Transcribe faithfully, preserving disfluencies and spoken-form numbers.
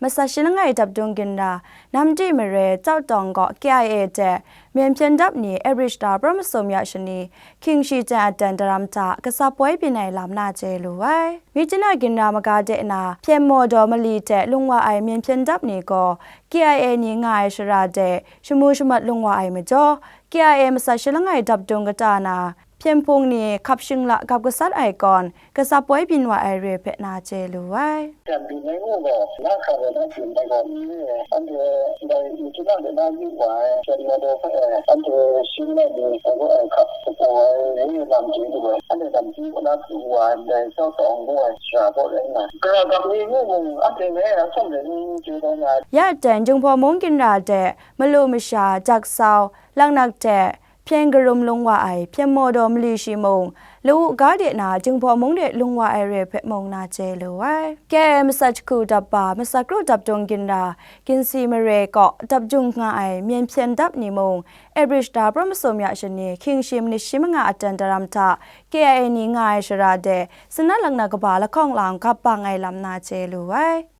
Masat shi langai dap dung ginra, Namdi mare Chyaw Tawng kaw K I A hte Myen hpyen dap ni April shi ta pra masum ya shani, hkying shi jan aten daram hta kasap poi byin ai lam na chye lu ai. Myitkyina ginra maga de na, Hpyen Maw Daw mali hte lung wa ai Myen hpyen dap ni gaw K I A ni nga ai shara de shamu shamat lung wa ai majaw, K I A masat shi langai dap dung kata na, Hpyen Hpung ni hkap shingla gap gasat ai kawn, kasap poi byin wa ai re hpe na chye lu ai. Hpyen Hpung ngu gaw, na hkap ai na hpyen ai gaw, anhte dai Myitkyina de na yu wa ai, Hpyen Maw Daw hpe anhte shi ngai ni, ai gaw ai hkap shapaw ai, ngu lam chye lu ai, anhte lam chye wa na hpyen wa ai, dai Chyaw Tawng ngu ai shara kaw rai nga, gara gap ni ngu mung, anhte ngai a sawm rai ni chye kau nga ai. Ya ten Jinghpaw Mung ginra de, malu masha, jak sau, laknak hte, hpyen karum lung wa ai Hpyen Maw Daw mali shi mung, Lawu ga de na Jinghpaw Mung de lung wa ai re hpe mung na chye lu ai. K I A masat jahku dap ba, masat kru dap dung ginra, Ginsi mare kaw dap jung nga ai Myen hpyen dap ni mung, April shi ta pra masum ya shani, hkying shi manit shi manga aten daram hta, K I A ni nga ai shara de, sinat laknak kaba lahkawng lang gap bang ai lam na chye lu ai.